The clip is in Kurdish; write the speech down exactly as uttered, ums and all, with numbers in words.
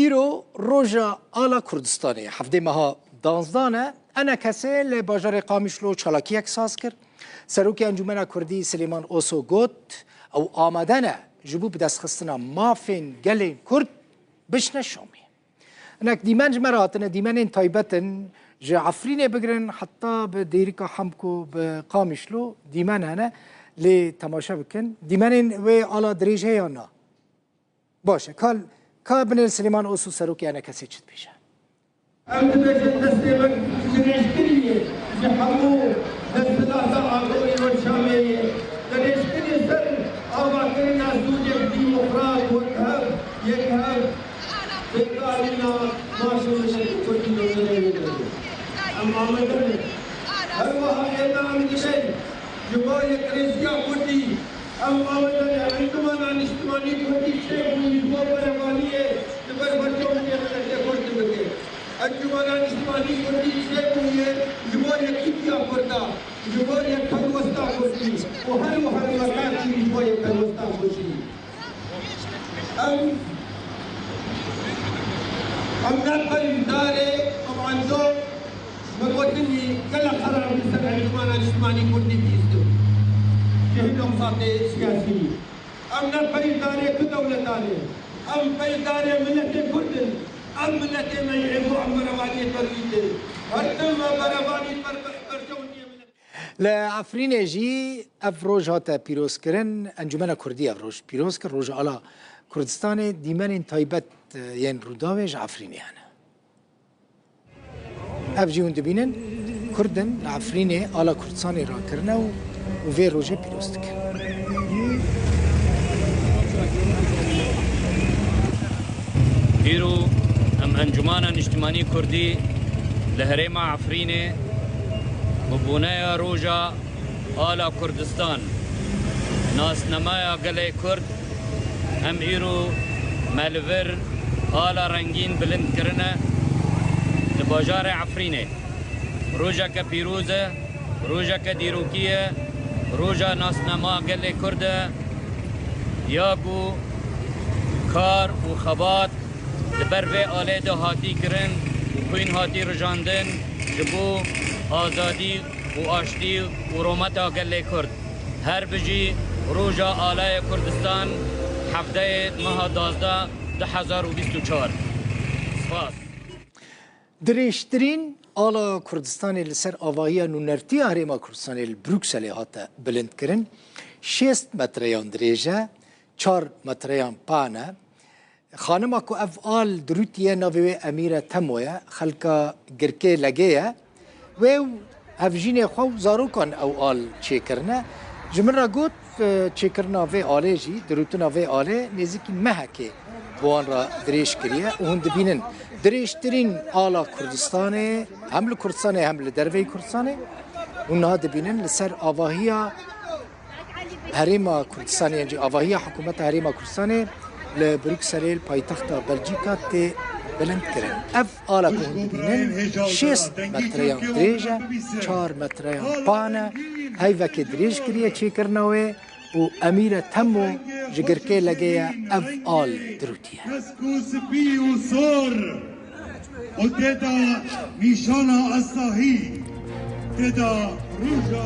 Îro roja ala Kurdistanê, hevdê meha danzdan e. ENKSê li bajarê Qamişlo çalakiyek saz kir. Serokê Encûmena Kurdî Silêman Oso got, ew amade ne ji bo bidestxistina mafên gelên Kurd biçine Şamê. Hinek dîmen ji me re hatine, dîmenên taybet in, ji Efrînê bigirin heta bi Dêrika Hemko, bi Qamişlo dîmen hene, lê temaşe bikin. Dîmenên wê ala dirêj heye ya na? Baş e. Ka, ka binêr Silêman Oso serokê ENKSê çi dibêje? Em dibêjin destê me dirêjkirî ye ji hemû desthilata agorî û Şamê ye. Dirêjkirî ser avakirina sûcek demokrat, wekhev, yekhev, bêkarîna maş û miletê Kurdî li hundirê wê derê. Em amade ne. Her wiha êna em dibên ji bo yekrêziya Kurdî. Ew amade ne, Encûmena Niştimanî Kurdî çêbûyî ji bo berevaniyê li ber berçavbûyê miletê Kurd dibike. Encûmena Niştimanî Kurdî çêbûyî ji bo yekîtiya Kurda, ji bo yekhelwesta Kurdî û her wiha li Mekartî ji bo yekhelwesta Kurdî. Em, em ne peyvdarê, em ando, me gotinî gelek qerar li ser Encûmena Niştimanî Kurdî bihîstin. Ji hin eqsatê siyasî. Em ne peyvdarê tu dewletan e. Em peyvdarê miletê Kurd in. Ev miletê me ye, ê ku em berevaniyê ber wî dê. Her tim me berevanî ber, ber, berçewendiyê miletê. Li Efrînê jî ev roj hate pîrozkirin. Encûmena Kurdî ev roj pîroz kir. Roja Ala Kurdistanê, dîmenên taybet, e, yên Rûdawê ji Efrînê hene. Ev jî hûn dibînin, Kurd in li Efrînê ala Kurdistanê rakirine û, û vê rojê pîroz dikin. Îro em Encûmana Niştimanî Kurdî li herêma Efrînê bi boneya roja Ala Kurdistan, nasnamaya gelê Kurd, em îro me li vir ala rengîn bilind kirine li bajarê Efrînê. Rojeke pîroz e, rojeke dîrokî ye, roja nasnama gelê Kurd e, ya ku kar û xebat li ber vê alê de hatî kirin û xwîn hatî rijandin ji bo azadî û aştî û rometa gelê Kurd. Her bijî Roja Alayê Kurdistan, hevdeyê meha duwazdeh du hezar û bîst û çar. Spas. Dirêjtirîn ala Kurdistanê li ser avahiya nûnertiya Herêma Kurdistanê li Brukselê hate bilindkirin. Şêst metreyan dirêj e, çar metreyan pan e. Xanima ku ev al dirûtiye, navê wê Emîre Temo ye, xelka Girkê Legê ye. Wê û hevjînê xwe û zarokan ew al çêkirine. Ji min re got, e, çêkirina vê alê jî, dirûtina vê alê nêzîkî mehekê bi wan re dirêj kiriye û hûn dibînin dirêjtirîn ala Kurdistanê, hem li Kurdistanê hem li derveyî Kurdistanê. Hûn niha dibînin li ser avahiya Herêma Kurdistanê, yan jî avahiya hikûmeta Herêma Kurdistanê li Brukselê, li paytexta Belcîka, tê bilindkirin. Ev ala ku hûn dibînin, şêst metreyan dirêj e, çar metreyan pan e, heyvekê dirêj kiriye çêkirina wê û Emîre Temo ji Girkê Legê ye, ev al dirûtiye. Kesk û spî û sor û tê de nîşana esahî, tê de roja